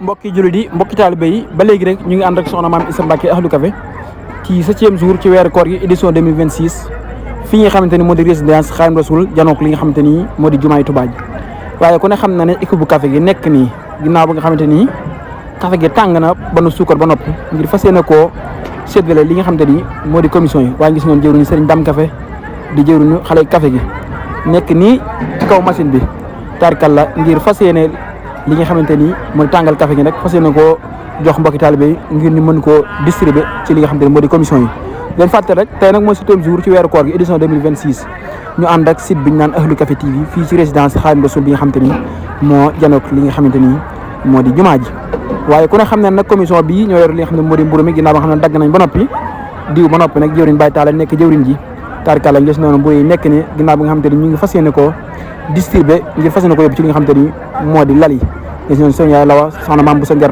mbokki jullit yi mbokki taalibe yi ba léegi rek ñu ngi ànd ak soxna maam Issa Mbacké Ahlu Café ci 7e jour ci weeru koor gi édition 2026 fi nga xamante ni moo di résidence Khadim Rasoul janook li nga xamante ni moo di jumaay Tuubaa ji waaye ku ne xam na ne équipe bu café gi nekk nii ginnaaw ba nga xamante ni café gi tàng na ba nu suukar ba noppi ngir fas yéene koo séddale li nga xamante ni moo di commission yi waaye gis ngeen jëwriñu Sëriñ Dam Café di jëwriñu xale café gi nekk nii ci kaw machine bi tarkal la ngir fas yéene li nga xamante ni mooy tàngal café gi nag fas yéene koo jox mbokki taalibe yi ngir ñu mën koo distribuer ci li nga xamante ni moo di commission yi leen fàtte rek tey nag mooy 7e jour ci weeru koor gi édition 2026 ñu ànd ak site bi ñu naan Ahlu Café TV fii ci résidence Khadim Rasoul bi nga xamante ni moo janook li nga xamante ni moo di jumaa ji waaye ku ne xam ne nag commission bi ñoo yor li nga xam ne moo di mburu mi ginnaaw ba nga xam ne dagg nañ ba noppi diw ba noppi nag jëwriñ Baye Talla nekk jëwriñ ji tarkal la gis noonu mburu yi nekk ni ginnaaw bi nga xamante ni ñu ngi fas yéene koo distribuer ngir fas yéene ko yóbbu ci li nga xamante ni moo di lal yi gis ngeen soñ yaay lawa soxna maam bu sa nger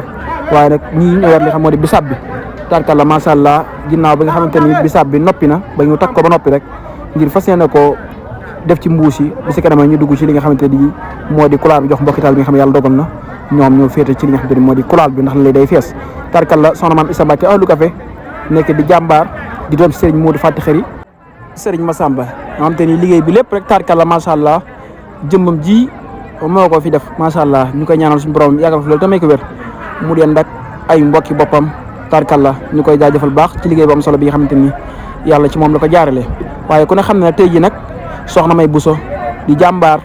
waaye nag ñii ñoo yor li xam moo di bisaab bi tarkal la macha allah ginnaaw bi nga xamante ni bisaab bi noppi na ba ñu takk ko ba noppi rek ngir fas yéene ko def ci mbuus yi bi si kanam ñu dugg ci li nga xamante ni moo di kulaar bi jox mbokki taal bi nga xam ne yàlla dogal na ñoom ñoo féete ci li nga xamante ni moo di kulaar bi ndax lay day fees tarkal la soxna maam Issa Mbacké Ahlu Café nekk di jàmbaar di doom si Serigne Modou Fati Xëri Serigne Massamba nga xamante ni liggéey bi lépp rek tarkal la macha allah jëmmam ji moo ko fi def macha allah ñu koy ñaanal suñu borom yàggal fi loolu tamay ko wér mu deen nag ay mbokki boppam tarkal la ñu koy jaajëfal baax ci liggéey bu am solo bi nga xamante ni yàlla ci moom la ko jaarale waaye ku ne xam ne tey ji nag soxna May Bousso di jàmbaar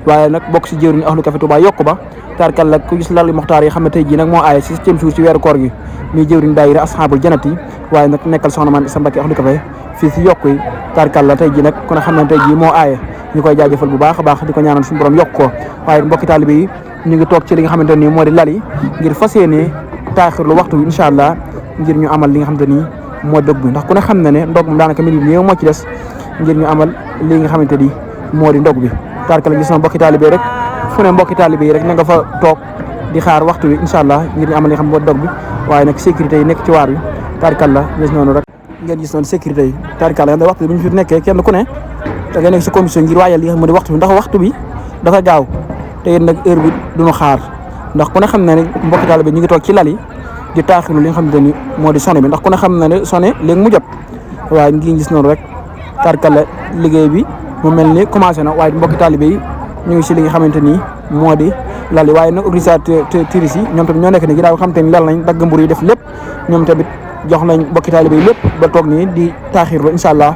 waaye nag bokk si jëwriñu Ahlu Café Touba yokku ba tarkal la ku gis lal moxtaar yi xam ne tey ji nag moo aaye si 7e jour ci weeru koor gi muy jëwriñ daayira ashabul janati waaye nag nekkal soxna maam Issa Mbacké Ahlu Café fii si yokku yi tarkal la tey ji nag ku ne xam ne tey ji moo aaye ñu koy jaajëfal bu baax a baax di ko ñaanal suñu borom yokk ko waaye mbokki taalibe yi ñu ngi toog ci li nga xamante ni moo di lal yi ngir fas yéene taaxirlu waxtu bi incha allah ngir ñu amal li nga xamante ni moo dëgg bi ndax ku ne xam na ne ndog moom daanaka minute néew moo ci des ngir ñu amal li nga xamante ni moo di ndog bi tarkal la gis na mbokki taalibe yi rek fu ne mbokki taalibe yi rek na nga fa toog di xaar waxtu bi incha allah ngir ñu amal li nga xam moo dog bi waaye nag sécurité yi nekk ci waar bi tarkal la gis noonu rek ngeen gis noonu sécurité yi tarkal la waxtu bi bu ñu fi nekkee kenn ku ne da ngay nekk si commission ngir waajal li nga xam moo di waxtu bi ndax waxtu bi dafa gaaw te yéen nag heure bi duñu xaar ndax ku ne xam na ne mbokki taalibe ñu ngi toog ci lal yi di taaxilu li nga xamante ni moo di sonné bi ndax ku ne xam na ne sonné léegi mu jot waaye ngi gis noonu rek tarkal la liggéey bi mu mel ni commencé na waaye mbokki taalibe yi ñu ngi si li nga xamante ni moo di lal yi waaye nag organisateurs yi ñoom tamit ñoo nekk ni ginnaaw nga xamante ni lal nañ dagg mburu yi def lépp ñoom tamit jox nañ mbokki taalibe yi lépp ba toog nii di taaxirlu incha allah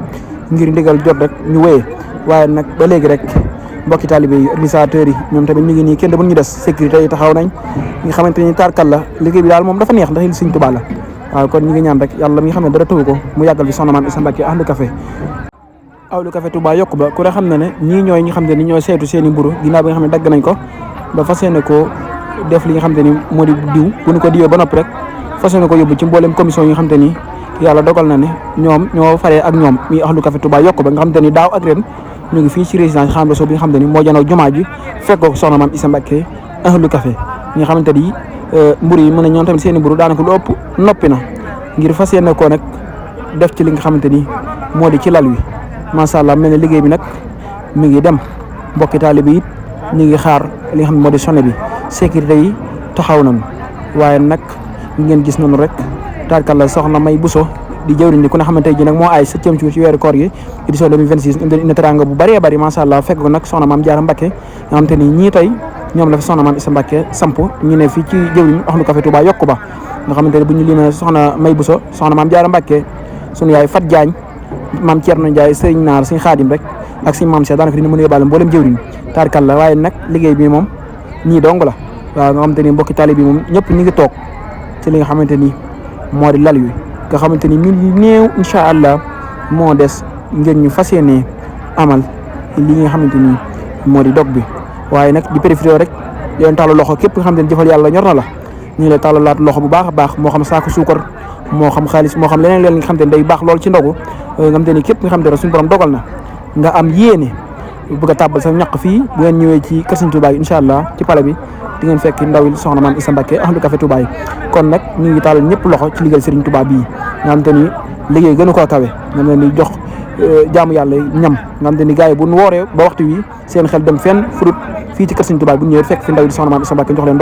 ngir ndigal jot rek ñu wéyee waaye nag ba léegi rek mbokki taalibe yi organisateurs yi ñoom tamit ñu ngi nii kenn demul ñu des sécurité yi taxaw nañ nga xamante ni tarkal la liggéey bi daal moom dafa neex ndax il Sëriñ Tuubaa la waaw kon ñu ngi ñaan rek yàlla mi nga xam ne dara tëwu ko mu yàggal fi soxna maam Issa Mbacké Ahlu Café Ahlu Café Touba yokku ba ku ne xam ne ne ñii ñooy ñi xam ne ni ñooy saytu seen i mburu ginnaaw bi nga xam ne dagg nañ ko ba fas yéene ko def li nga xam te ni moo di diw bu ñu ko diwee ba noppi rek fas yéene ko yóbbu ci mboolem commission yi nga xam te ni yàlla dogal na ne ñoom ñoo faree ak ñoom mi Ahlu Café Touba yokku ba nga xam te ni daaw ak ren ñu ngi fii ci résidence Khadim Rasoul bi nga xam te ni moo janoo jumaa ji fekk ko soxna maam Issa Mbacké Ahlu Café ñi nga xamante ni mburu yi mën a ñoom tamit seen i mburu daanaka lu ëpp noppi na ngir fas yéene koo nag def ci li nga xamante ni moo di ci lal wi macha allah mel ne liggéey bi nag mi ngi dem mbokki taalibe bi it ñu ngi xaar li nga xam ne moo di sonné bi sécurité yi taxaw nañu waaye nag ngeen gis nañu rek tarkal la soxna May Bousso di jëwriñ ni ku ne xamante ji nag moo ay 7e jour ci weeru koor gi édition 2026 indi teranga bu bëree bëri macha allah fekk ko nag soxna maam Jaara Mbacké nga xamante ni ñii tey ñoom la fi soxna maam Issa Mbacké samp ñu ne fii ci jëwriñ Ahlu Café Touba yokku ba nga xamante ni bu ñu limee soxna May Bousso soxna maam Jaara Mbacké sunu yaay Fat Diagne maam Thierno Ndiaye Serigne Naar Serigne Khadim rek ak Serigne maam Cheikh daanaka dina mën a yóbbaale mboolem jëwriñ tarkal la waaye nag liggéey bi moom ñii dong la waaw nga xamante ni mbokki taalibe bi moom ñëpp ñu ngi toog ci li nga xamante ni moo di lal wi nga xamante ni ñu néew incha allah moo des ngeen ñu fas yéene amal li nga xamante ni moo di dog bi waaye nag di profité rek di leen tàllal loxo képp nga xamante ni jëfal yàlla ñor na la ñu ngi lay tàllalaat loxo bu baax a baax moo xam saako suukar moo xam xaalis moo xam leneen nga xamante ni day baax lool ci ndogu nga xamante ni képp nga xamante ne suñu borom dogal na nga am yéene bëgg a tàbbal sa ñaq fii bu ngeen ñëwee ci kër Sëriñ Tuubaa yi incha allah ci pale bi di ngeen fekk ndawil soxna maam Issa Mbacké Ahlu Café Touba yi kon nag ñu ngi tàllal ñëpp loxo ci liggéey Sëriñ Tuubaa bii nga xamante ni liggéey gënu koo kawe nga leen di jox jaamu yàlla ñam nga xamante ni gars yi bu ñu wooree ba waxtu wi seen xel dem fenn furut fii ci kër Sëriñ Tuubaa bu ñu ñëwee fekk fi ndawil soxna maam Issa Mbacké jox leen